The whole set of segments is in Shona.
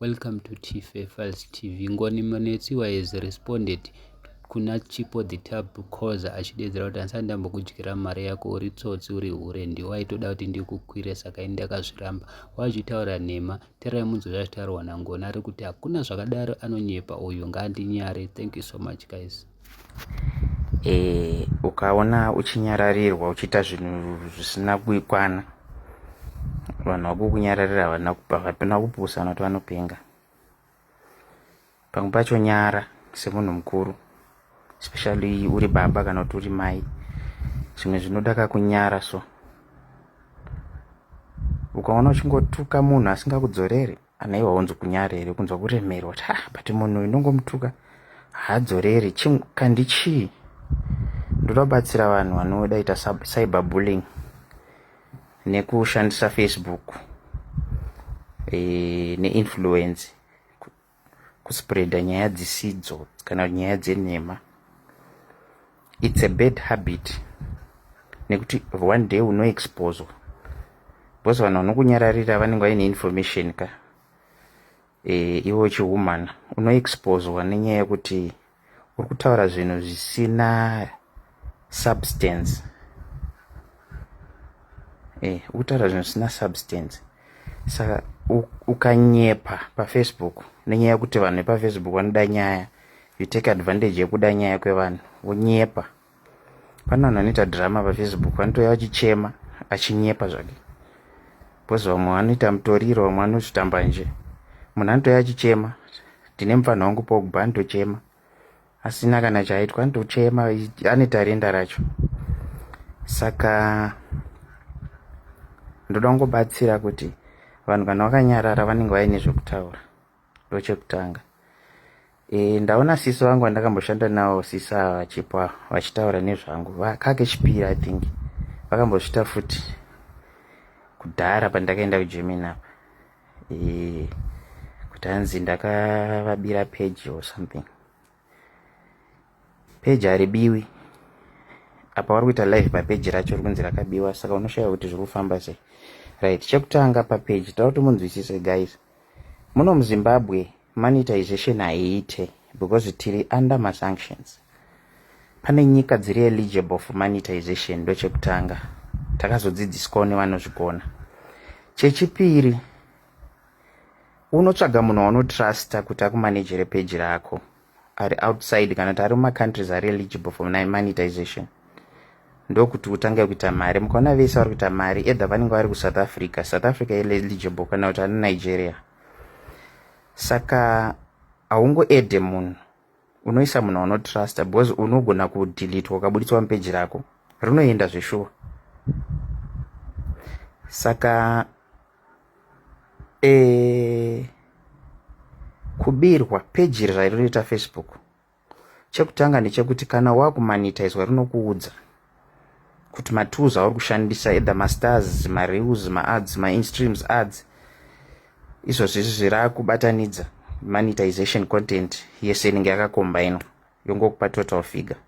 Welcome to Tife Files TV. Ngoni Monetsiwa has responded kuna Chipo the Tub Causer achideedzera kuti handisati ndambokudyira mari yako, uri tsotsi, uri hure, ndiwe waitoda kuti ndikukwire saka ini ndakazviramba. Wazvitaura nhema, tererai munzwe zvazvitaurwa naNgoni ari kuti hakuna zvakadaro, anonyepa uyu, ngaandinyare. Thank you so much guys. E, ukaona uchinyararirwa uchiita zvinhu zvisina kuikwana, vanhu vakukunyararira havana kupusa, vanoti vanopenga. Pamwe pacho nyara semunhu mukuru, especially uri baba kana kuti uri mai, zvimwe zvinoda kakunyara. So ukaona uchingotuka munhu asingakudzoreri, anaiwa unzi kunyara here, kunzwa kuremerwa kuti ah, but munhu inongomutuka haadzoreri kandi chii. Ndoda kubatsira vanhu vanoda ita cyber bullying nekushandisa Facebook neinfluence kuspreada nyaya dzisidzo kana nyaya dzenhema. It's a bad habit nekuti one day unoexposwa, because vanhu vanokunyararira vanenge vaine information ka. Iwe uchihumana unoexposwa nenyaya yekuti uri kutaura zvinhu zvisina substance. Uri kutaura zvinhu zvisina substance. Saka ukanyepa paFacebook nenyaya yekuti vanhu vepaFacebook vanoda nyaya, you take advantage yekuda nyaya kwevanhu, wonyepa. Pane vanhu vanoita drama paFacebook, vanotouya vachichema achinyepa zvake, because vamwe vanoita mutoriro, vamwe vanozvitamba nje. Munhu anotouya achichema, ndine mufanha wangu Pogba, anotochema asina kana chaitwa, anotochema, ane tarenda racho. Saka ndoda kungobatsira kuti vanhu kana vakanyarara vanenge vaine zvekutaura. Ndochekutanga. Ndaona sisi vangu vandakamboshanda navo, sisi ava vachipa vachitaura nezvangu kakechipiri. I think vakambozvita futi kudhara pandakaenda kuGermany apa, kuti hanzi ndakavabira page or something. Page haribiwi. Apa vari kuita live papeji racho ri kunzi rakabiwa, saka unoshaya kuti zviri kufamba sei. Right, chekutanga papeji, toda kuti munzwisise guys, muno muZimbabwe monetization haiite because tiri under masanctions. Pane nyika dziri eligible for monetization. Ndochekutanga, takazodzidziswawo nevanozvigona. Chechipiri, unotsvaga munhu waunotrusta kuti akumanejere peji rako ari outside kana kuti ari mumacountries ari eligible for monetization, ndokuti utange kuita mari. Mukaona vese vari kuita mari, either vanenge vari kuSouth Africa, South Africa eligible, kana kuti ani Nigeria. Saka haungoadde munhu, unoisa munhu waunotrusta, because unogona kudeletwa, ukabuditswa mupeji rako rinoenda zveshuwa. Saka kubirwa peji zvairinoita Facebook, chekutanga ndechekuti kana wakumonetizwa rinokuudza kuti matools auri kushandisa, either mastars, mareels, maads, mainstreams ads, izvozvo izvi zvirakubatanidza monetization content yese inenge yakakombainwa, yongokupa total figure.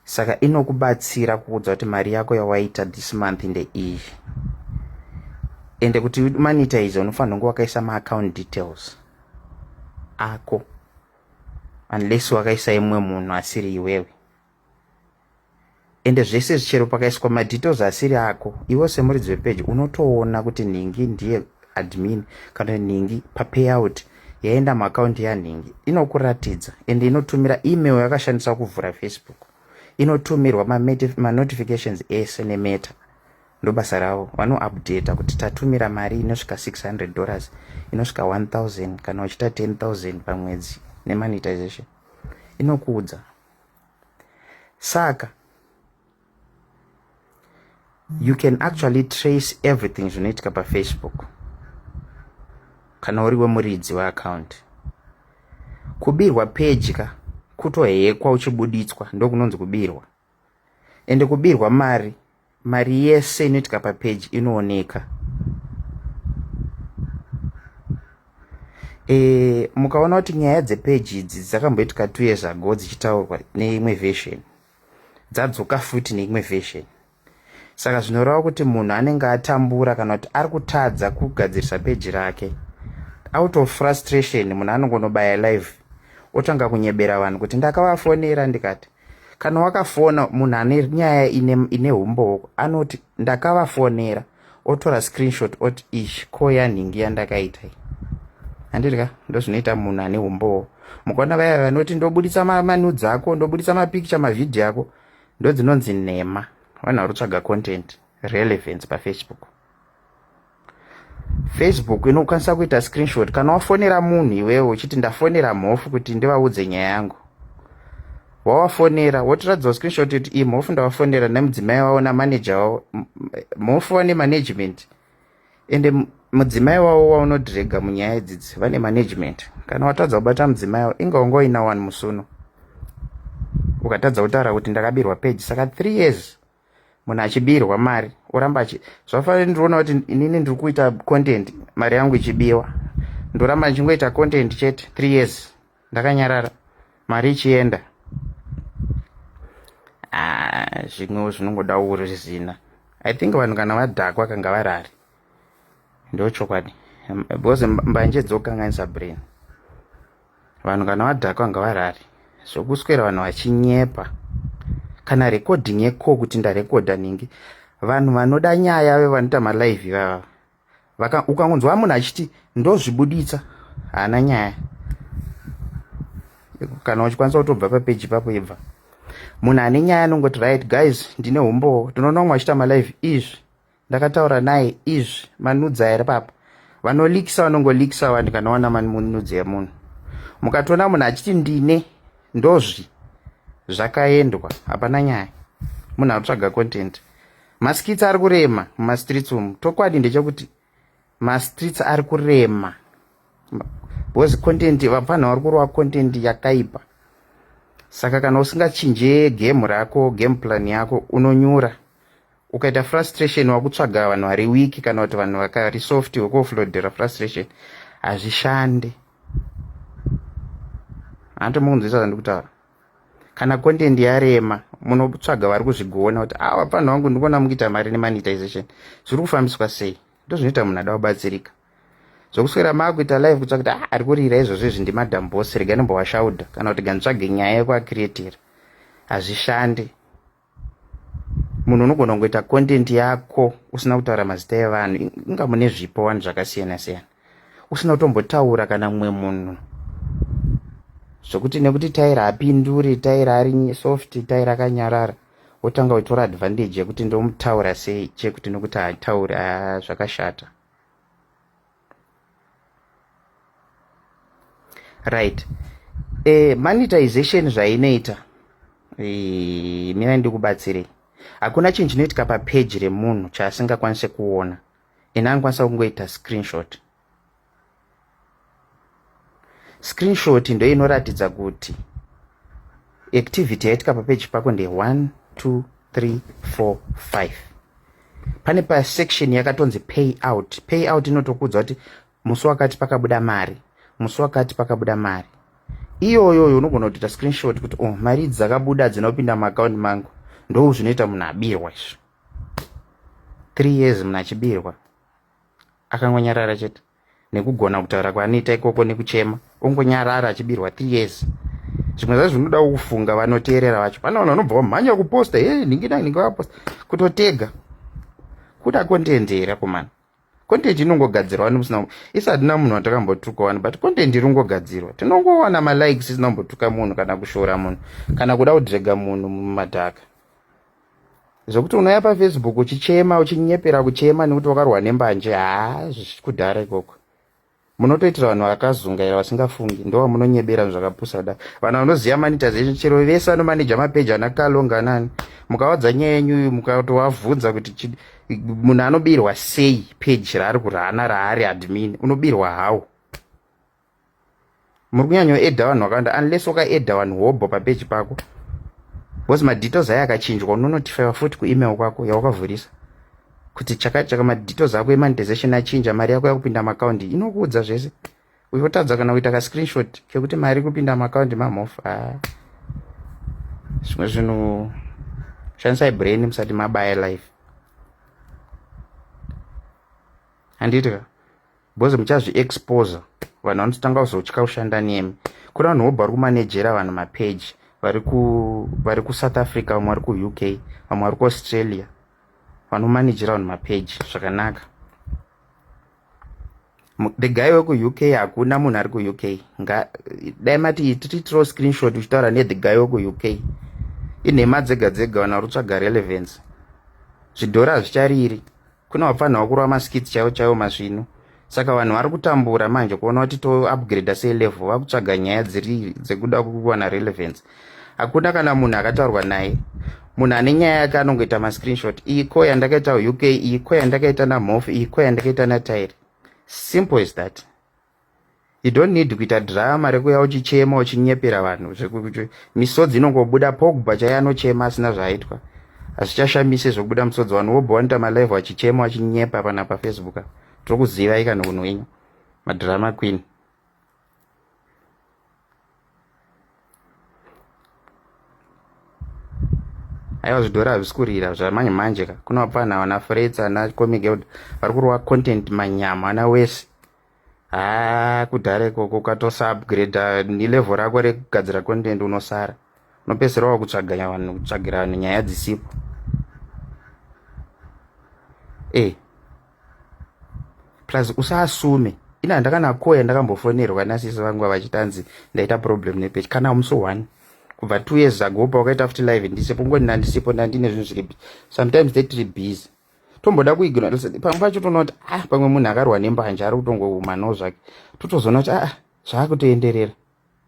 Saka inokubatsira kuudza kuti mari yako yawaita this month ndeiyi. Ende kuti monetize unofanira kunge wakaisa maaccount details ako, unless wakaisa imwe munhu asiri iwewe. Ende zvese zvichero pakaiswa madetails asiri ako, iwe semuridzi wepeji unotoona kuti nhingi ndiye admin kana nhingi, papayout yaenda muakaunti yanhingi inokuratidza. Ende inotumira email yakashandiswa kuvhura Facebook, inotumirwa manotifications ese neMeta. Ndo basa ravo, vanoupdata kuti tatumira mari inosvika $600, inosvika 1000, kana uchiita 10,000 pamwedzi nemonetization inokuudza. Saka you can actually trace everything zvinoitika paFacebook kana uri wemuridzi weaccount. Kubirwa peji ka kutohackwa uchibuditswa, ndokunonzi kubirwa. Ende kubirwa mari, mari yese inoitika papeji inooneka. Mukaona kuti nyaya dzepeji idzi dzakamboitika 2 years ago dzichitaurwa neimwe version, dzadzoka futi neimwe version. Saka zvinoreva kuti munhu anenge atambura kana kuti ari kutadza kugadzirisa peji rake. Out of frustration munhu anongonobaya live otanga kunyebera vanhu kuti ndakavafonera. Ndikati kana wakafona munhu ane nyaya ine humbowo anoti ndakavafonera, otora screenshot oti ichi ko yanhingi yandakaita iyi, handiti? Ndozvinoita munhu ane humbowo. Mukaona vaya vanoti ndobuditsa manudes ako, ndobuditsa mapicture, mavhidhiyo ako, ndo dzinonzi nhema. Vanhu vari kutsvaga content relevance paFacebook. Facebook inokwanisa kuita screenshot kana wafonera munhu iwewe uchiti ndafonera Mhofu kuti ndivaudze nyaya yangu. Wawafonera, wotiradzawo screenshot kuti iyi Mhofu ndavafonera nemudzimai wavo namanager wavo. Mhofu vane management, ende mudzimai wavo waunodhirega munyaya idzidzi vane management. Kana watadza kubata mudzimai wavo, inga wanga uina wani musuno, ukatadza kutaura kuti ndakabirwa page. Saka 3 years munhu achibirwa mari, oramba achi zvafanira. Ndiriona kuti inini ndiri kuita content, mari yangu ichibiwa, ndoramba ndichingoita content chete. 3 years ndakanyarara, mari ichienda. Ah, zvimwewo zvinongoda urizina. I think vanhu kana vadhakwa kanga varari, ndo chokwadi, because mbanje dzokanganisa brain. Vanhu kana vadhakwa ngavarari. Zvokuswera vanhu vachinyepa, kana recording yeko kuti ndarekodha ningi. Vanhu vanoda nyaya ve vanoita malive ivava, ukangonzwa munhu achiti ndozvibuditsa, haana nyaya. Kana uchikwanisa kutobva papeji ipapo, ibva. Munhu ane nyaya anongoti, "Right guys, ndine umbowo." Tinoona umwe achiita malive izvi, "Ndakataura naye izvi, manudes ari papa." Vanolikisa vanongolikisa vanhu. Kana wana manudes emunhu, mukatoona munhu achiti ndine ndozvi zvakaendwa, hapana nyaya, munhu akutsvaga content. Maskits ari kurema mumastreets umu. Tokwadi ndechekuti mastreets ari kurema because content, vapfanha vari kurova content yakaipa. Saka kana usingachinje game rako, game plan yako, unonyura. Ukaita frustration, wakutsvaga vanhu vari weak kana kuti vanhu vakari soft wekuoffloadera frustration, hazvishande. Handimunzwisa zvandikutaura? Kana content yarema, munotsvaga vari kuzvigona kuti a vapfanha vangu, ndikuona mukuita mari nemonetization, zviri kufambiswa sei? Ndozvinoita munhu ada kubatsirika. Zvokuswera maakuita live kutsva kuti ah, ari kurira izvozvo izvi ndiMadam Boss, rega ndimbovashaudha, kana kuti ganditsvage nyaya yekuacreatira, hazvishande. Munhu unogona kungoita content yako usina kutaura mazita evanhu. Inga mune zvipo vanhu zvakasiyana siyana, usina kutombotaura kana mumwe munhu, zvokuti nekuti Taira apinduri, Taira ari soft, Taira akanyarara, wotanga kutora advantage yekuti ndomutaura sei chekuti nekuti haatauri. Zvakashata, right? Monetization zvainoita, mirai ndikubatsirei. Hakuna chinhu chinoitika papeji remunhu chaasingakwanisi kuona. Ine anokwanisa kungoita screenshot. Screenshot ndo inoratidza kuti activity yaitika papeji pako nde 1 2 3 4 5. Pane pasection yakatonzi pay out. Pay out inotokuudza kuti musi wakati pakabuda mari, musi wakati pakabuda mari. Iyoyoyo unogona kutoita screenshot kuti, "Oh, mari idzi dzakabuda dzina kupinda muakaunti mangu." Ndo zvinoita munhu abirwa izvo. 3 years munhu achibirwa akangonyarara chete, nekugona kutaura kwaanoita ikoko nekuchema, ongonyarara achibirwa 3 years. Zvimwe zvacho zvinoda kufunga vanoteerera vacho. Pane vanhu vanobva vamhanya kuposta, "He, nhingi na nhingi vaposta," kutotega kuda content here komana? Content inongogadzirwa nemusina. Isi hatina munhu watakambotuka wani, but content iri kungogadzirwa. Tinongowana malikes isina kumbotuka munhu kana kushora munhu kana kuda kudhirega munhu mumadhaka. Zvokuti unouya paFacebook uchichema, uchinyepera kuchema nekuti wakarwa nembanje, haa, kudhara ikoko. Munotoitira vanhu vakazungaira, vasingafungi, ndo vamunonyebera zvakapusa kudai. Vanhu vanoziva monetization, chero vese vanomaneja mapeji ana Kalonga nani, mukavadza nyaya yenyu, mukatovabvunza kuti munhu anobirwa sei peji raari kurana, raari admin, unobirwa how? Muri kunyanyoedha vanhu vakawanda, unless wakaedha vanhu hobho papeji pako, because madetails aya akachinjwa, unonotifaiwa futi kuemail kwako yawakavhurisa kuti chakati chaka, madetails ako emonetization achinja, mari yako yakupinda maakaundi. Inokuudza zvese. Uchotadza kana kuita kascreenshot kekuti mari kupinda maakaundi maMhofu. A, zvimwe zvinhu shandisai brain musati mabaya live, handiti ka? Because muchazviexposa, vanhu vanototanga kuzotya kushanda nemi. Kuna vanhu vobva vari kumanejera vanhu mapeji vari kuSouth Africa, vamwe vari kuUK, vamwe vari kuAustralia, vanomanejera vanhu mapeji zvakanaka. The guy wekuUK, hakuna munhu ari kuUK. Dai mati titirawo screenshot uchitaura nethe guy wekuUK. Inhema dzega dzega, vanhu vari kutsvaga relevance. Zvidhora hazvichariri. Kuna vapfanha vakurova maskits chaiwo chaiwo masvinu. Saka vanhu vari kutambura manje kuona kuti toupgrada sei level, vakutsvaga nyaya dziri dzekuda kuwana relevance. Hakuna kana munhu akataurwa naye. Munhu ane nyaya yake anongoita mascreenshot: iko yandakaita UK, iko yandakaita namhofu, iko yandakaita natairi. Simple as that. You don't need kuita drama rekuya uchichema, uchinyepera vanhu. Misodzi inongobuda. Pogba chaiye anochema asina zvaaitwa, hazvichashamise zvokubuda musodzi. Vanhu vobva vanoita malive vachichema, vachinyepa pana paFacebook. Tiri kuzivai kana unhu wenyu, madrama queen. Aiwa, zvidhora hazvisi kurira zvamanje manje ka. Kuna vapfana vana Frets, ana Comic Elder vari kurova content manyama, ana wese. Haa, kudhara ikoko ukatosaupgrada level rako rekugadzira content, unosara, unopedzisira wakutsvaga vanhu, kutsvagira vanhu nyaya dzisipo. Plus usaasume ina handakana koya. Ndakambofonerwa nasisi vangu vachitanzi ndaita problem nepage kana musi one kubva 2 years ago pawakaita futi live ndisipo. Ngoni ndandisipo, ndandine zvinhu zviri. Sometimes they tiri busy, tomboda kuignora. Pamwe pacho toona kuti ah, pamwe munhu akarwa nembanje, ari kutongoumanawo zvake. Totozoona kuti ah, zvaakutoenderera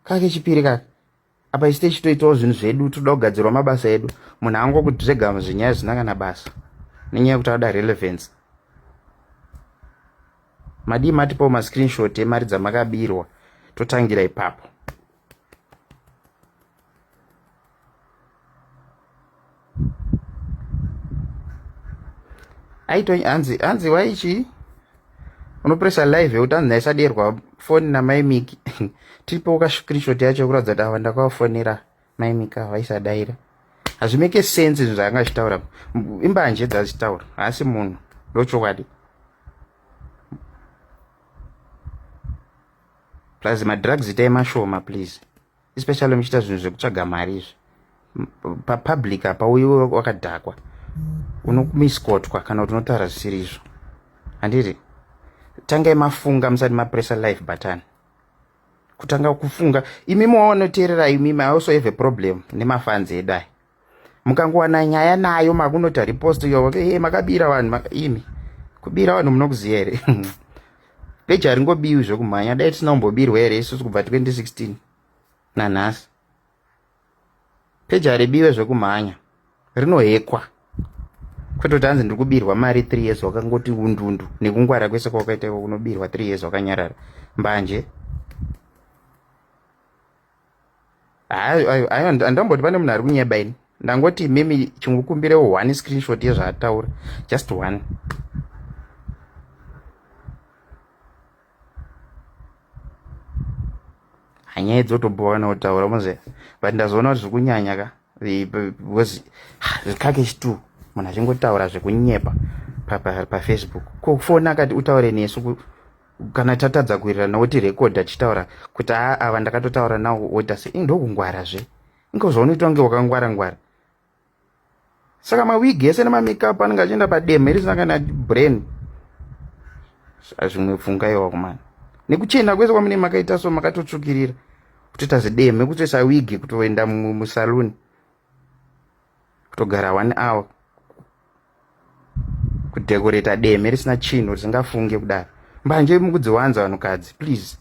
kake chipiri kake apa. Isi tichitoitawo zvinhu zvedu, toda kugadzirwa mabasa edu. Munhu angokutirega zvinyaya zvisina kana basa nenyaya yekuti ada relevance. Madii matipawo mascreenshot emari dzamakabirwa, totangira ipapo. Aito hanzi waichi unopresa live yekuti hanzi ndaisaderwa foni namaimiki. Tipewo kascreenshot yacho yekuratidza kuti ava ndakavafonera maimiki, ava vaisadaira. Hazvimake sense zvinhu zvaanga achitaura. Imbanje dzazvitaura, haasi munhu, ndochokwadi. Plus madrugs itai mashoma, please, especially muchiita zvinhu zvekutsvaga mari izvi papublic. Apa uiwe wakadhakwa, unomisquotwa kana kuti unotaura zvisiri izvo, handiti? Tangai mafunga musati mapressa live button. Kutanga kufunga imimi wawanoteerera imimi. I also have a problem nemafanzi edu aya. Mukangowana nyaya nayo, makunota repost yo, hey, makabira vanhu. Imi kubira vanhu munokuziva here? Peji haringobiwi zvekumhanya. Dai tisina kumbobirwa here isusu kubva 2016 nanhasi? Peji haribiwe zvekumhanya, rinohekwa, kwete kuti hanzi ndiri kubirwa mari 3 years wakangoti undundu. Nekungwara kwese kwawakaita iko, unobirwa 3 years wakanyarara? Mbanje. Handamboti pane munhu ari kunyeba ini. Ndangoti mimi chingokumbirewo one screenshot yezvaataura, just one. Hanyaya dzotobowa kana kutaura muze, but ndazoona kuti zviri kunyanya ka, because zvikake chitu munhu achingotaura zvekunyepa paFacebook. Ko foni akati utaure nesu kana tatadza kuwirirana, woti rekodha achitaura kuti aa, ava ndakatotaura nawo, woita sei? Ndokungwarazve ingo zvaunoita kunge wakangwara ngwara. Saka mawigi ese nemamakeup anenge achienda pademhe risina kana brain. Zvimwe pfungaiwa kumana nekuchena kwese kwamune makaita so, makatotsvukirira kutoita zidemhe, kutoisa wigi, kutoenda musaluni, kutogara one hour kudhekoreta deme risina chinhu, risingafunge kudaro. Mbanje mukudziwanza vanhukadzi, please,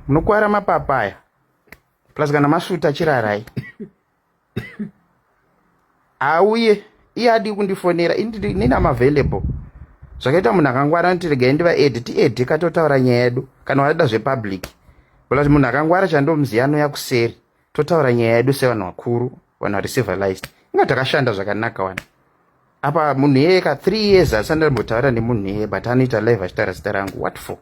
munokwara mapapaya. Plus kana masvuta, chirarai. Auye iye adi kundifonera, inini am available. Zvakaita munhu akangwara noti regai ndivaedhe, tiedhe katotaura nyaya yedu. Kana wada zvepublic, plus munhu akangwara chandomuziva anouya kuseri, totaura nyaya yedu sevanhu vakuru, vanhu vari civilized. Inga takashanda zvakanaka wani. Apa munhu iyeye ka 3 years asati ndambotaura nemunhu iyeye, but anoita live achitaura zita rangu. What for?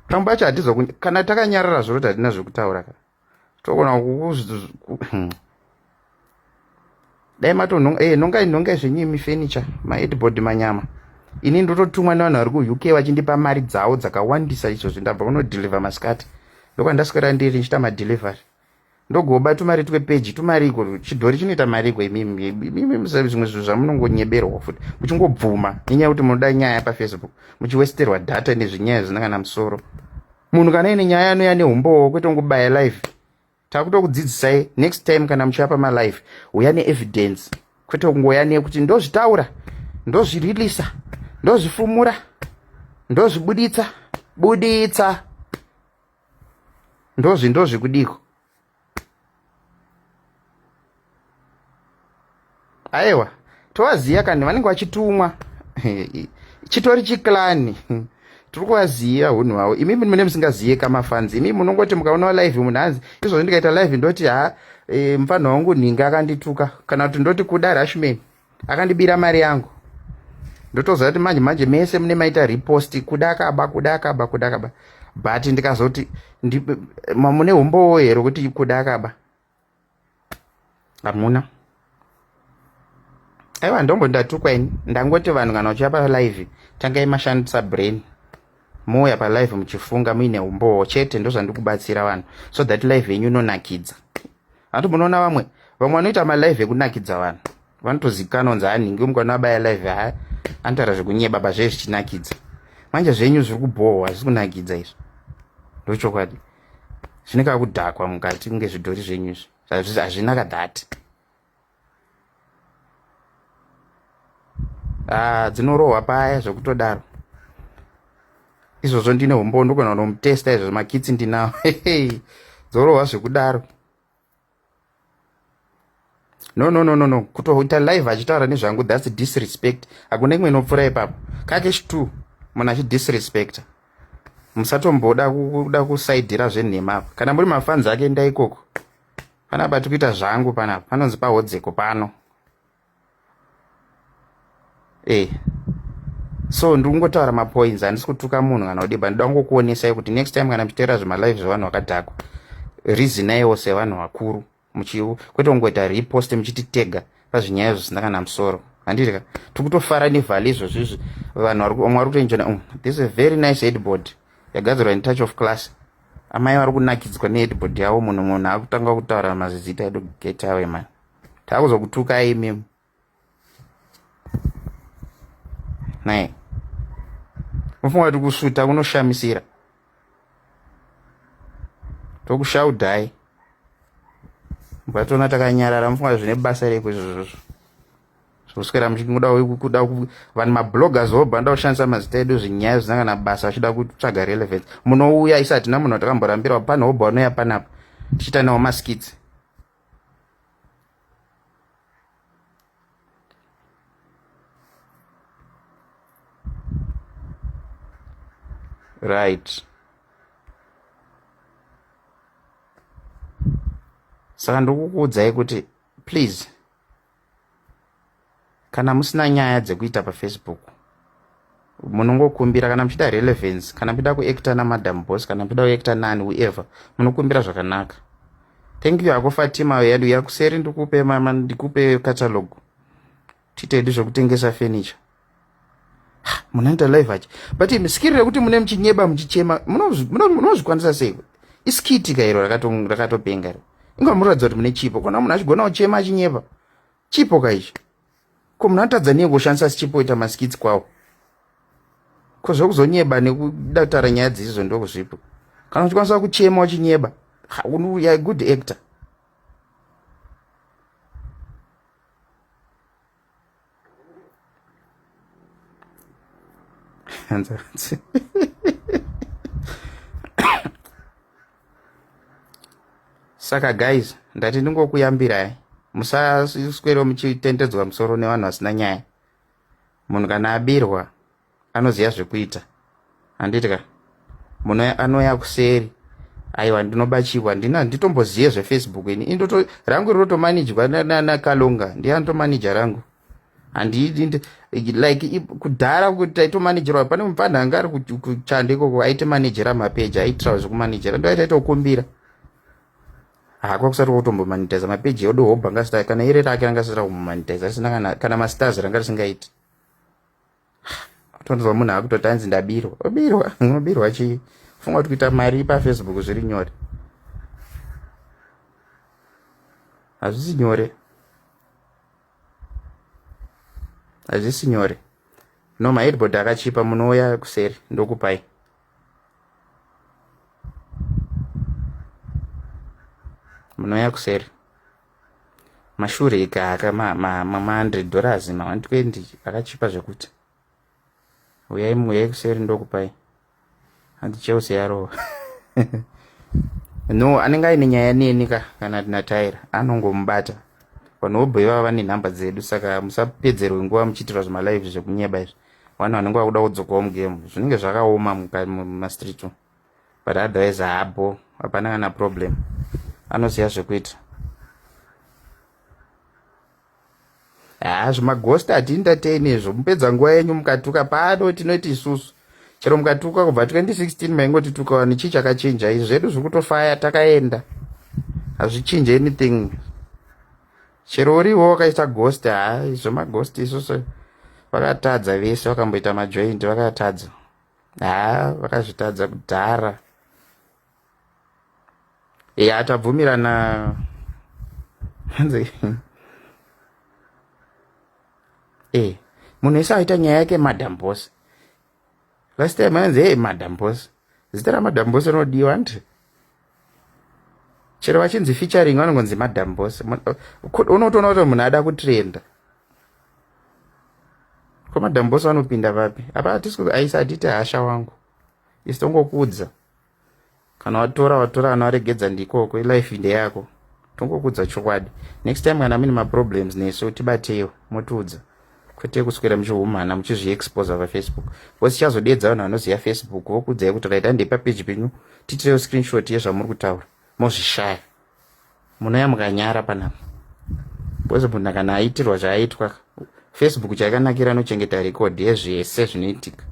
Pamwe pacho hatizo kana takanyarara zvoroti hatina zvekutaura ka, togona dai matonhonga nongai nongai zvenyimi furniture, maheadboard, manyama. Ini ndototumwa nevanhu vari kuUK vachindipa mari dzavo dzakawandisa izvozvi. Ndabva kunodeliver masikati, ndokwandaswera ndiri ndichiita madelivery, ndogoba tumari twepeji tumariko. Chidhori chinoita mariko. Imimi imimi, zvimwe zvinhu zvamunongonyeberwa futi muchingobvuma nenyaya yekuti munoda nyaya paFacebook, muchiwesterwa data nezvinyaya zvisina kana musoro. Munhu kana ine nyaya anouya neumbowo, kwete kungobaya live. Takutokudzidzisai, next time kana muchiva pamalive, uya neevidence, kwete kungoya nekuti ndozvitaura, ndozvirilisa, ndozvifumura, ndozvibuditsa buditsa, ndozvi ndozvikudiko. Aiwa, tovaziva kani, vanenge vachitumwa, chitori chiklani, tiri kuvaziva hunhu hwavo. Imi mune musingazive kamafanzi, imi munongoti mukaona live munhu hanzi izvozvo, ndikaita live ndoti ha mufanho wangu nhinga akandituka, kana kuti ndoti kuda Rashman akandibira mari yangu, ndotoziva kuti manje manje mese mune maita repost, kuda akaba, kuda akaba, kuda akaba. But ndikazoti mune umbowo here kuti kuda akaba? Hamuna. Aiwa, ndombo ndatukwa ini. Ndangoti vanhu kana uchiya palive, tangai mashandisa brain, mouya palive muchifunga, muine umbowo chete. Ndozvandikubatsira vanhu so that live yenyu inonakidza. Hati munoona vamwe vamwe vanoita malive ekunakidza vanhu, vanotozikanwa kunzi hanhingi mukana abaya live, ha, anotaura zvekunyeba pazvee zvichinakidza. Manje zvenyu zviri kubhohwa, hazvisi kunakidza izvi, ndochokwadi. Zvine kakudhakwa mukati kunge zvidhori zvenyu izvi, hazvina kadhati. Ah, dzinorohwa paya zvekutodaro izvozvo. Ndine umbowo, ndogona kunomutesta izvozvo, makitsi ndinawo. Dzorohwa zvekudaro. No, no, no, no, no, kutoita live achitaura nezvangu, that's disrespect. Hakuna imwe inopfuura ipapo. Kakesh two munhu achidisrespecta, musatomboda kuda kusaidhira zvenhema apa. Kana muri mafanzi ake, enda ikoko. Panapa tiri kuita zvangu, panapa panonzi pahodzeko pano. So ndiri kungotaura mapoints, handisi kutuka munhu kana kudii. Ndoda kungokuonesai kuti next time kana muchiteera zvemalive zvevanhu vakadhakwa, reasonaiwo sevanhu vakuru, kwete kungoita repost muchiti tega pazvinyaya zvisina kana musoro. Handiti ka tiri kutofara nevhali izvozvo izvi? Vanhu vamwe vari kutoenjona, this is a very nice headboard yagadzirwa in Touch of Class. Amai vari kunakidzwa neheadboard yavo. Munhu akutanga kutaura mazizita edu. Get away, man, takuzokutukai imimi. Nai mufunga kuti kusvuta kunoshamisira? Tokushaudhai mbatona takanyarara. Mufunga zvine basa reiko izvozvozvo zvokuswera muchingoda kuda vanhu mabloggers vobva vanoda kushandisa mazita edu zvinyaya zvisina kana basa, vachida kutsvaga relevance? Munouya, isi hatina munhu watakamborambira. Pano hobva vanouya panapa tichiita nawo maskits. Right, saka ndikukuudzai kuti please, kana musina nyaya dzekuita paFacebook, munongokumbira. Kana muchida relevance, kana muchida kuacta naMadam Boss, kana muchida kuacta nani, whoever, munokumbira zvakanaka. Thank you hako, Fatima yedu yakuseri. Ndikupe mama, ndikupe catalog, tiite zvekutengesa furniture. Munhu anoita live achi, but skiri rekuti mune muchinyeba muchichema, munozvikwanisa sei? Iskiti kairo rakatopenga iro. Inga munoratidza kuti mune chipo. Kona munhu achigona kuchema achinyepa, chipo kaichi. Ko munhu anotadza nei kushandisa chipo ita maskits kwawo? Ko zvekuzonyeba nekuda kutaura nyaya dziizvo ndokuzvipo? Kana uchikwanisa kuchema uchinyeba, you are good actor. Saka guys, ndati ndingokuyambirai, musaswero muchitendedzwa musoro nevanhu vasina nyaya. Munhu kana abirwa anoziva zvekuita, handiti ka? Munhu anouya kuseri, aiwa, ndinobachirwa, ndina nditombozive zveFacebook ini. Indoto rangu rinotomanijwa naKalonga, ndiye anotomanija rangu. Handidi like kudhara kuti taitomanijirwa. Pane mupfanha anga ari kuchando ikoko, aitomanijera mapeji, aitira zvekumanijera, ndo aitaitokumbira hakwa kusati kwakutombomanitiza mapeji edu. Hobha ngasita kana iri rake ranga risina kumbomanitiza, risina kana mastars, ranga risingaiti. Tonzwa munhu akutoti anzi ndabirwa. Obirwa, unobirwa chii? Funga kuti kuita mari paFacebook zviri nyore. Hazvisi nyore. Hazvisi nyore. No, maheadboard akachipa munouya kuseri ndokupai. Munouya kuseri. Mashure ikaka ma ma ma 100 dollars ma 120 akachipa zvekuti. Uyai uyai kuseri ndokupai. Hanzi Chelsea yarova. No, anenge aine nyaya neni ka kana naTyra anongomubata. Vanhu vobho ivava vane nhamba dzedu saka musapedzerwe nguva muchiitirwa zvimalive zvekunyeba izvi. Vanhu vanenge vakuda kudzokawo mugame zvinenge zvakaoma mumastreet umu. But otherwise haabo hapana kana problem. Anoziva zvekuita. Haa zvimaghost hatientertain izvo mupedza nguva yenyu mukatuka pano tinoti isusu chero mukatuka kubva 2016 maingotituka wani chii chakachinja izvi zvedu zviri kutofaya takaenda hazvichinje anything chero uriwo wakaita ghost haa izvo maghost isusu vakatadza vese vakamboita majoint vakatadza haa vakazvitadza kudhara ya tabvumirana hanzi e munhu wese aita nyaya yake madam boss last time anzi hey madam boss zita ramadam boss rinodiwa hanti chero vachinzi featuring vanongonzi madam boss unotoona kuti munhu ada kutrenda ko madam boss vanopinda vapi apa hatisi aisa hatite hasha wangu isi tongokudza Kana watora watora kana waregedza ndikoko ilife ndeyako tongokudza chokwadi next time kana mune maproblems nesu tibateiwo motiudza kwete kuswera muchihumana muchizviexposa pafacebook because tichazodedza vanhu vanoziva facebook vokuudzai kuti right handei papeji penyu tiitirewo screenshot yezvamuri kutaura mozvishaya Munouya mukanyara panapa. Because munhu kana aitirwa zvaaitwa Facebook chakanakira anochengeta record yezvese zvinoitika.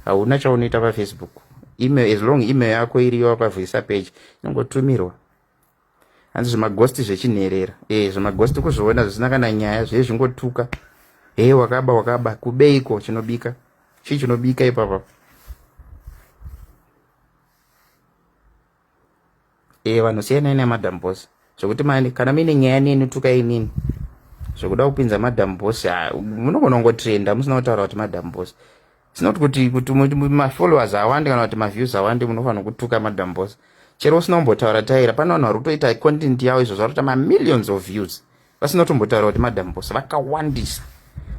Hauna chaunoita paFacebook. Email as long email yako iriyo wakavhurisa page inongotumirwa. Hanzi zvimaghost zvechinherera. Eh zvimaghost kuzviona zvisina kana nyaya zviye zvingotuka. Hey wakaba wakaba kubeiko chinobika. Chii chinobika ipapa? Eh vanhu siyanai namadam boss zvekuti mani kana muine nyaya neni tukai inini zvekuda kupinza madam boss munogona kungotrenda musina kutaura kuti madam boss it's not kuti kuti mafollowers awande kana kuti maviews awande munofanira kutuka madam boss chero usina kumbotaura taira pane vanhu vari kutoita content yavo izvo zvari kuita mamillions of views vasina kutombotaura kuti madam boss vakawandisa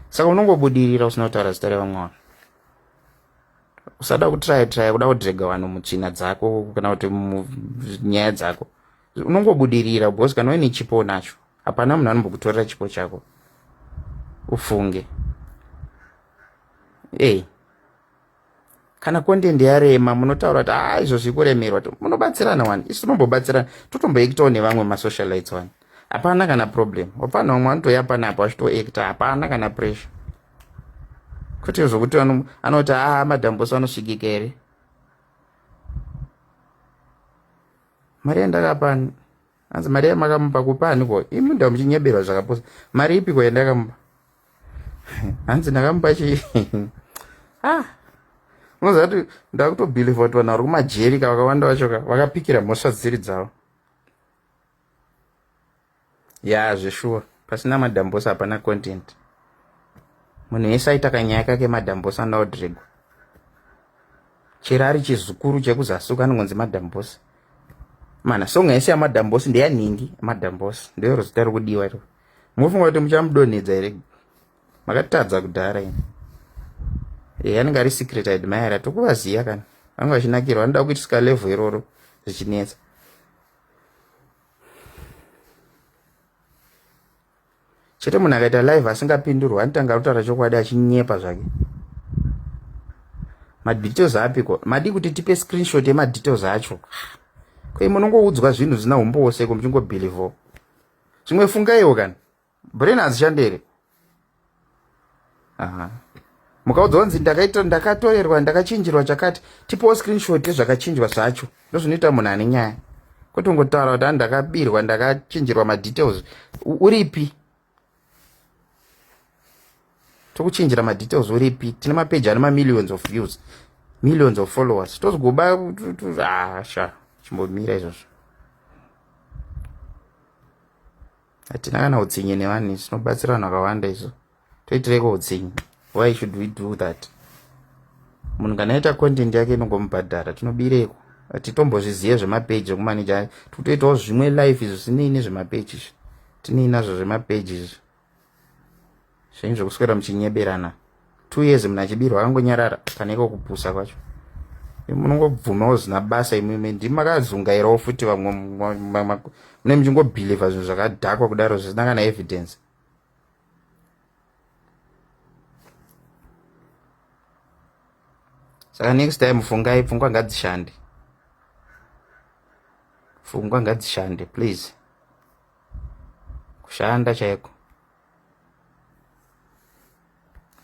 saka unongobudirira usina kutaura zita revamwe vanhu usada kutraya traya kuda kudrega vanhu mutsvina dzako kana kuti munyaya dzako unongobudirira because kana uine chipo unacho hapana munhu anombokutorera chipo chako ufunge ei kana content yarema munotaura kuti ah izvo zviri kuremerwa munobatsirana wani isu tinombobatsirana totomboekitawo nevamwe masocialites wani hapana kana problem wapana vamwe vanotoya panapa vachitoekta hapana kana pressure kwete zvokuti anoti aa ah, madambosi anosvikika here mari yandakapa hanzi mari yamakamupa kupa ani ko imi nda muchinyeberwa zvakapusa mari ipi ko yandakamupa hanzi ndakamupa chii ah unoziva kuti ndakutobhilivha kuti vanhu vari kumajeri ka vakawanda vacho ka vakapikira mhosva dzisiri dzavo ya zveshuwa pasina madambosi hapana content munhu wese aita kanyaya kake madambosi anoda kudregwa chero ari chizukuru chekuzasuka anongonzi madambosi mana song yese yamadambosi ndeyanhingi madambosi ndero zita rikudiwa iro mufunga kuti muchamudonhedza here makatadza kudhara ini e anenge ari secret admirer tokuvaziva kana vange vachinakirwa vanoda kuitisika level iroro zvichinetsa Chete munhu akaita live asingapindurwa anotanga kutaura chokwadi achinyepa zvake. Madetails apiko? Madi kuti tipe screenshot yemadetails acho. Ko munongoudzwa zvinhu zvisina humbowo seko muchingobhilivho. Zvimwe fungaiwo kana. Brain hadzishande here? Aha. Mukaudzwa kunzi ndakaita ndakatorerwa ndakachinjirwa chakati tipewo screenshot yezvakachinjwa zvacho. Ndozvinoita munhu ane nyaya. Kwete kungotaura kuti ndakabirwa ndakachinjirwa madetails. Uripi? Tokuchinjira madetails uripi? Tine mapeji ane mamillions of views, millions of followers. Tozogoba ah, sha chimbomira izvozvo. Hatina kana utsinye nevanhu isu, tinobatsira vanhu vakawanda isu. Toitireiko utsinye? Why should we do that? Munhu kana aita content yake inongomubhadhara, tinobireko. Hatitombozvizive zvemapeji ekumaneja, tikutoitawo zvimwe life izvo zvinei nezvemapeji izvi. Tinei nazvo zvemapeji izvi? Zvenyu zvekuswera muchinyeberana. 2 years munhu achibirwa akangonyarara, kana iko kupusa kwacho. Munongobvumawo zvisina basa imimi, ndimi makazungairawo futi vamwe mune muchingobhilivha zvinhu zvakadhakwa kudaro zvisina kana evidence. Saka next time fungai, pfungwa ngadzishande, pfungwa ngadzishande please, kushanda chaiko.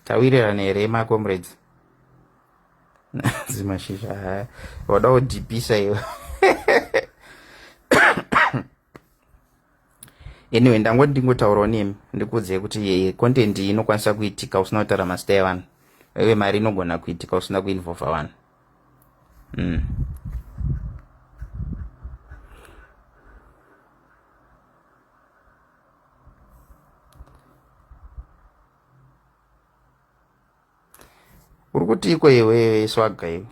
Tawirirana here macomrades? Zimashizha wada kudhipisa iwe. Anyway, ndangoti ndingotaurawo nemi ndikuudzei kuti content iyi inokwanisa kuitika usina kutaura mazita evanhu, uye mari inogona kuitika usina kuinvolva vanhu. Uri kutiiko iwe swaga iwe?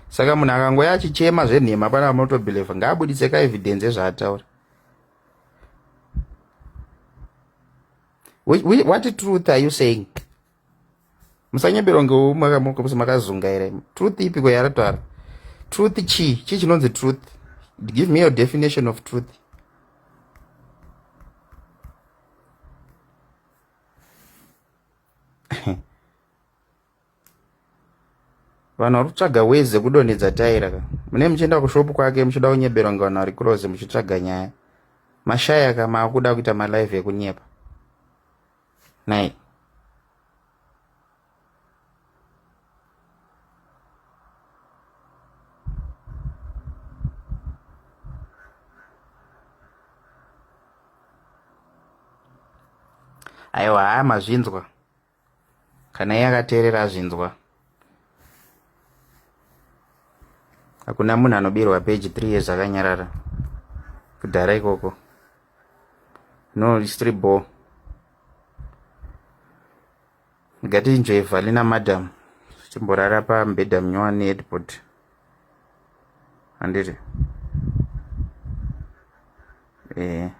Saka munhu akangoya achichema zvenhema pana munotobhilivha, ngaabuditse kaevidence ezvaataura. What truth are you saying? Musanyeberwa ngeumwe makazungaira. Truth ipiko yarataura? Truth chii? Chii chinonzi truth? Give me your definition of truth. Vanhu vari kutsvaga ways dzekudonhedza taira ka. Mune muchienda kushopu kwake muchida kunyeberwa ngevanhu vari close, muchitsvaga nyaya. Mashaya ka, maakuda kuita malive ekunyepa. Nai. Aiwa, haa mazvinzwa. Kana iye akateerera azvinzwa. Hakuna munhu anobirwa page 3 years akanyarara. Kudhara ikoko. No, it's 3 ball. Ngati valley na madam. Chimborara pamubhedha munyowani headboard. Handiti? Eh.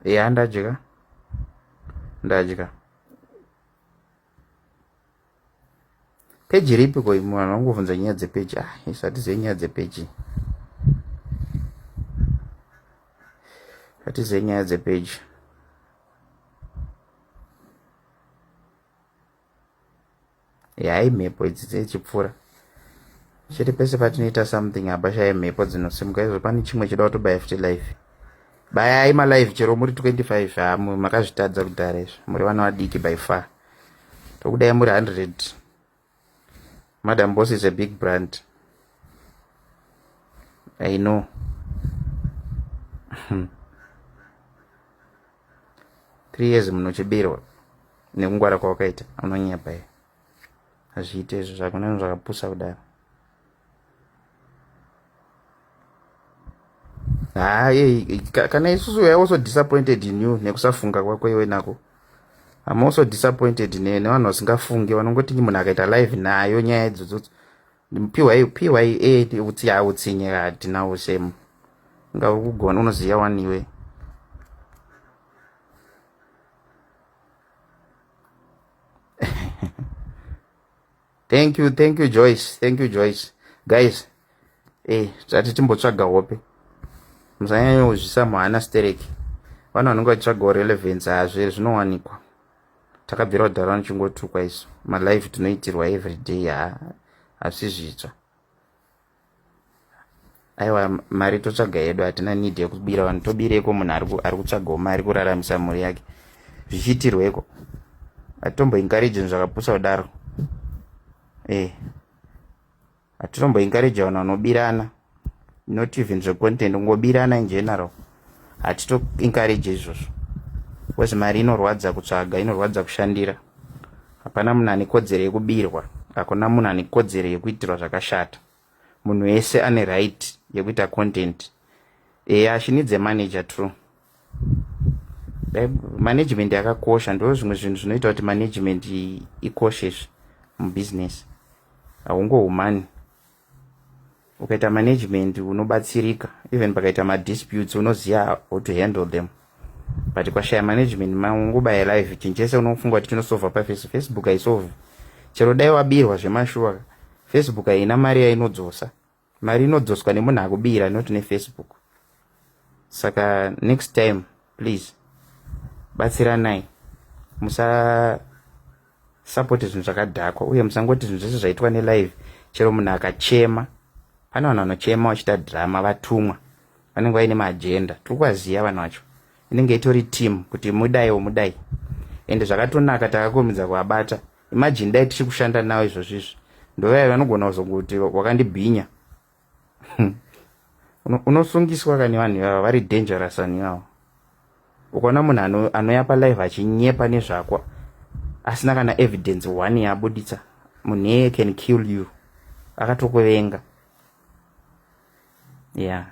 Ya, ndadya. Ndadya. Peji ripi ko imwe vanhu vangobvunza nyaya dzepeji? Ah, isu hatizive nyaya dzepeji. Hatizive nyaya dzepeji. Yai mhepo idzi dzechipfuura chete pese patinoita something hapashaye mhepo dzinosimuka izvo. Pane chimwe chida kutobaya futi live. Bayai malive chero muri 25. Ha, makazvitadza kudhara izvo, muri vana vadiki by far. Tokudai muri 100. Madam Boss is a big brand, I know. 3 years munhu uchibirwa nekungwara kwawakaita, unonyepa iwe. Hazviite izvo, zvakuna zvakapusa kudaro. Hayi, kana isusu we are also disappointed in you nekusafunga kwako iwe nako. I'm also disappointed nevanhu vasingafungi, vanongoti munhu akaita live nayo nyaya idzodzo. Piwai piwai e utsi hautsinye hatinawo semu nga uri kugona unoziva waniwe. Thank you, thank you Joyce, thank you Joyce. Guys, zvati timbotsvaga hope. Musanyanya kuzvisa muhana stereki. Vanhu vanenge vachitsvagawo relevance, hazve zvinowanikwa. Takabvira kudhara nichingotukwa isu. Malive tinoitirwa every day, ha hazvisi zvitsva. Aiwa, mari totsvaga yedu, hatina need yekubira vanhu. Tobireko munhu ari kutsvagawo mari kuraramisa mhuri yake, zvichiitirweko? Hatitomboencourage zvinhu zvakapusa kudaro. Hatitomboencourage vanhu vanobirana, not even zvecontent, kungobirana in general hatitoencourage izvozvo, because mari inorwadza kutsvaga, inorwadza kushandira. Hapana munhu ane kodzero yekubirwa, hakuna munhu ane kodzero yekuitirwa zvakashata. Munhu wese ane right yekuita content. Eya, she needs a manager, true. Management yakakosha, ndo zvimwe zvinhu zvinoita kuti management ikoshe izvi mubusiness. Haungohumani, ukaita management unobatsirika, even pakaita madisputes unoziva how to handle them, but kwashaya management mangobaya live, chinhu chese unofunga kuti chinosolva paFacebook. Haisolvi. Chero dai wabirwa zvemashuwa, Facebook haina mari yainodzosa. Mari inodzoswa nemunhu akubira, not neFacebook. Saka next time, please, batsiranai, musasapoti zvinhu zvakadhakwa, uye musangoti zvinhu zvese zvaitwa nelive. Chero munhu akachema, pane vanhu vanochema vachiita drama, vatumwa, vanenge vaine maagenda. Tiri kuvaziva vanhu vacho, inenge itori team kuti mudaiwo mudai, ende zvakatonaka takakurumidza kuvabata. Imagine dai tichiri kushanda navo izvozvo izvi, ndovaya vanogona kuzongoti wakandibhinya, unosungiswa kani. Vanhu ivava vari dangerous, vanhu ivavo. Ukaona munhu anouya palive achinyepa nezvakwa asina kana evidence one yaabuditsa, munhu iyeye can kill you, akatokuvenga. Yeah,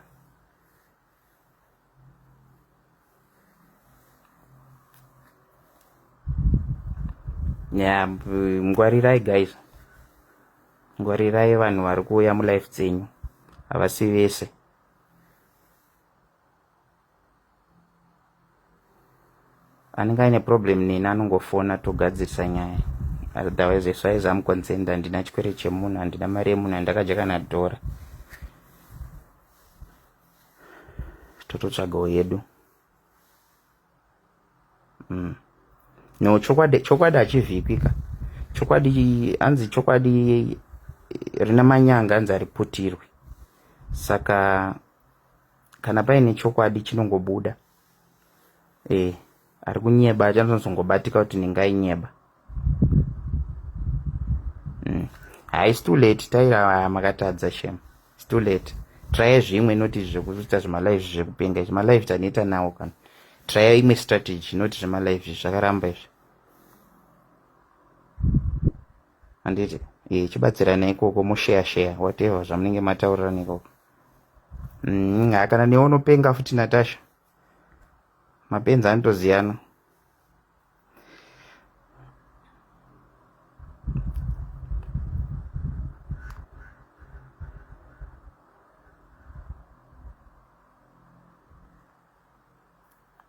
yeah, ngwarirai guys, ngwarirai vanhu vari kuuya mulife dzenyu, havasi vese. Anenge aine problem neni anongofona, togadzirisa nyaya. Otherwise, as far as I'm concerned, handina chikwere chemunhu, handina mari yemunhu, handakadya kana dhora. Tototsvagawo yedu. No, chokwadi, chokwadi hachivhikwi ka. Chokwadi, hanzi chokwadi rina manyanga, hanzi hariputirwi. Saka kana paine chokwadi chinongobuda. Ari kunyeba achanozongobatika kuti ndingainyeba. Hai, it's too late. Taira, makatadza shem, it's too late. Try zvimwe, noti zvekuita zvemalive zvekupenga izvi. Malive tanoita nawo kana. Try imwe strategy, noti zvemalive izvi zvakaramba izvi, handiti? Chibatsirana ikoko, mushare share whatever zvamunenge mataurirana ikoko. Kana newe unopenga futi, Natasha. Mapenzi anotoziyana.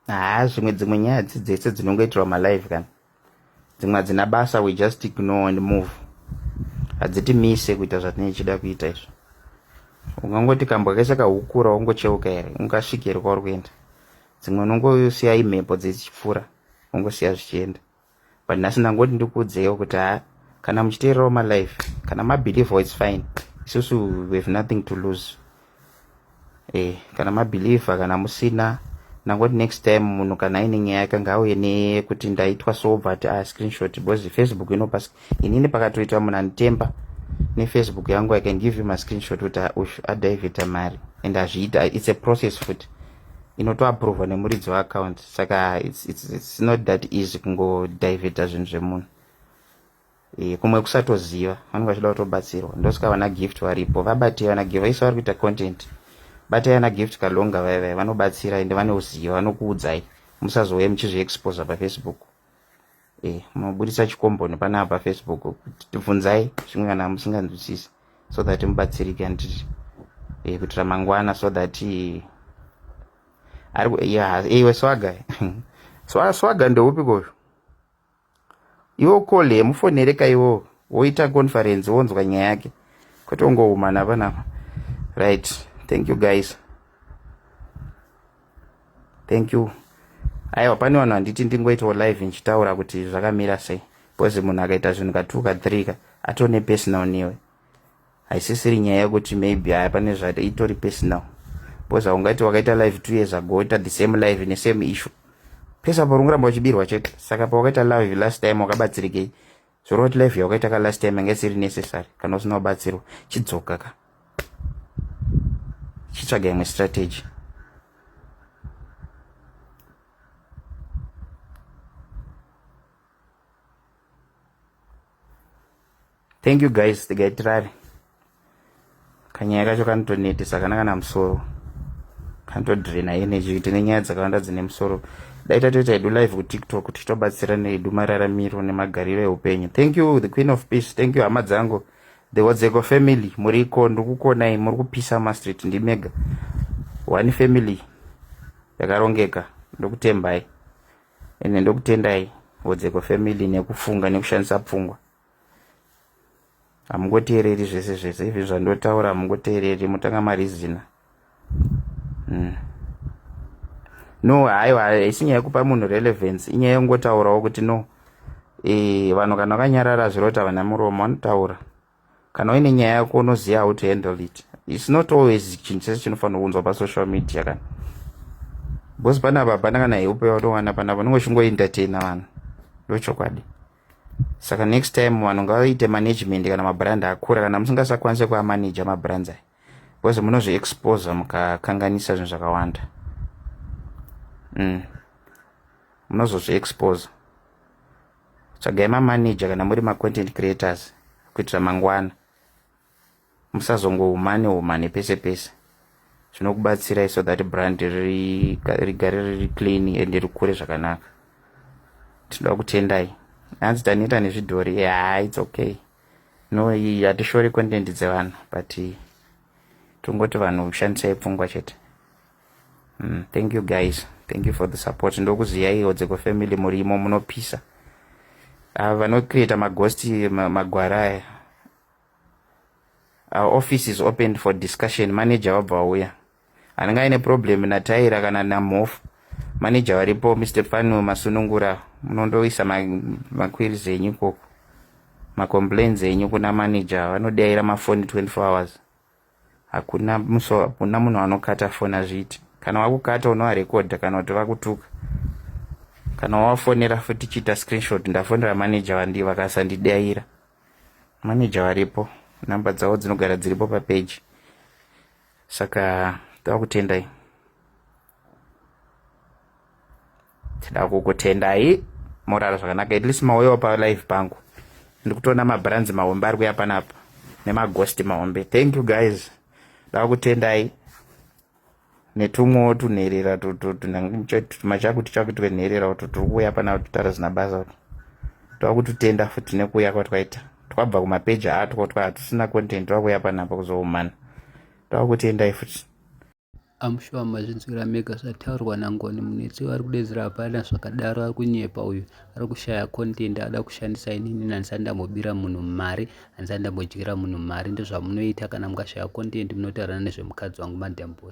Haa, zvimwe dzimwe nyaya dzi dzese dzinongoitirwa malive kana dzimwe hadzina basa, we just ignore and move. Hadzitimise kuita zvatinenge tichida kuita izvo. Ungangoti kambwa kese kahukura, wongocheuka here, ungasvike here kwauri kuenda? Dzimwe unongosiya imhepo dzichipfuura, ungosiya zvichienda. But nhasi ndangoti ndikuudzeiwo kuti ha, kana muchiteererawo malive, kana mabeliever, it's fine, isusu we have nothing to lose. Kana mabeliever, kana musina, ndangoti next time munhu kana aine nyaya yake ngauye nekuti ndaitwa so, obva ati a screenshot, because Facebook inopa. Inini pakatoitwa munhu anitemba neFacebook yangu, I can give you mascreenshot kuti uyu adivhita mari, and hazviita. It's a process futi inotoaprovwa nemuridzi weaccount, saka it's not that easy kungodivhita zvinhu zvemunhu. Kumwe kusatoziva, vanenge vachida kutobatsirwa. Ndosaka vana Gift varipo, vabatei vana Gift vaisa vari kuita content. Batai vana Gift Kalonga, vaivai vanobatsira, ende vane uziva, vanokuudzai. Musazouye muchizviexposa paFacebook. Munobudisa chikomboni panapa paFacebook. Bvunzai zvimwe kana musinganzwisisi so that mubatsirike, handiti? Kuitira mangwana, so that ari iwe Swaga. Swaga ndeupi kozvo iwo? Call, mufonere kaiwo, woita conference, wonzwa nyaya yake, kwete ungoumana panapa. Right, thank you guys, thank you. Aiwa, pane vanhu handiti ndingoitawo live ndichitaura kuti zvakamira sei, because munhu akaita zvinhu ka2 ka3 ka atone personal newe. Haisisiri nyaya yekuti maybe haya pane zvati, itori personal, because haungati wakaita live 2 years ago, ita the same live nesame issue pese apo, uri kuramba uchibirwa chete. Saka pawakaita live last time wakabatsirikei? Zvoreva kuti live yawakaita ka last time yanga isiri necessary. Kana usina kubatsirwa, chidzoka ka, chitsvaga imwe strategy. Thank you guys. Tikaitirari kanyaya kacho kanotonetesa, kana musoro kanotodraina energy. Tine nyaya dzakawanda dzine musoro. Dai tatoita hedu live kuTikTok, tichitobatsira nehedu mararamiro nemagariro eupenyu. Thank you, the Queen of Peace. Thank you, hama dzangu, the Wadzeko family. Muriko, ndikukonai, muri kupisa mastreet. Ndimega one family yakarongeka. Ndokutembai ende ndokutendai, Wodzeko family, nekufunga nekushandisa pfungwa. Hamungoteereri zvese zvese izvi zvandotaura, hamungoteereri, mutanga marizina. No, haiwa, haisi nyaya yekupa munhu relevance, inyaya yekungotaurawo kuti no, vanhu kana vakanyarara zviroti havana muromo, vanotaura. Kana uine nyaya yako unoziva how to handle it. It's not always chinhu chese chinofanira kuunzwa pasocial media kana, because panapa hapana kana help yautowana panapa, unenge uchingoentertaina vanhu, ndochokwadi. Saka next time vanhu ngavaite management kana mabrand akura, kana musingasakwanise kuamanaja mabrands aya, because munozviexposa mukakanganisa zvinhu zvakawanda. Munozozviexposa. Tsvagai mamanager kana muri macontent creators, kuitira mangwana musazongoumane umane pese pese. Zvinokubatsirai so that brand rigare riri clean and rikure zvakanaka. Tinoda kutendai. Hanzi tanoita nezvidhori. Ha, it's okay. No, hatishori content dzevanhu, but tongoti vanhu shandisai pfungwa chete. Thank you guys, thank you for the support. Ndokuziyai, Wodzeko family, murimo munopisa. Ava vanocreata maghost, magwara aya. Our office is open for discussion. Manager wabva wauya, anenge aine problem nataira kana namhofu, manager varipo, Mr Fanu Masunungura. Munondoisa maqueries enyu ikoko, macomplaints enyu kuna manager. Vanodaira mafoni 24 hours. Hakuna muso, hakuna munhu anokata foni, azviiti. Kana wakukata unovarekodha, kana kuti vakutuka, kana wawafonera futi, chiita screenshot, ndafonera manager vandi vakasandidaira. Manager varipo, namba dzavo dzinogara dziripo papeji. Saka tava kutendai, tida kukutendai. Morara zvakanaka. At least mauyawo palive pangu, ndikutoona mabrands mahombe ari kuya panapa nemaghost mahombe. Thank you guys, dava kutendai. Netumwewo tunherera, tumachakuti chakuti twenherera uto turi kuuya panapa tutara zina basa uto, tava kututenda futi nekuuya kwatwaita. Twabva kumapeji atwo, twahatusina content, twakuuya panapa kuzoumana. Tava kutendai futi. I'm sure mazvinzwira mega zvataurwa naNgoni Munetsi. Ari kudedzera, hapana zvakadaro, ari kunyepa uyu, ari kushaya content, ada kushandisa inini. Handisati ndambobira munhu mari, handisati ndambodyira munhu mari. Ndozvamunoita kana mukashaya content, munotaurana nezvemukadzi wangu, Madam Boss.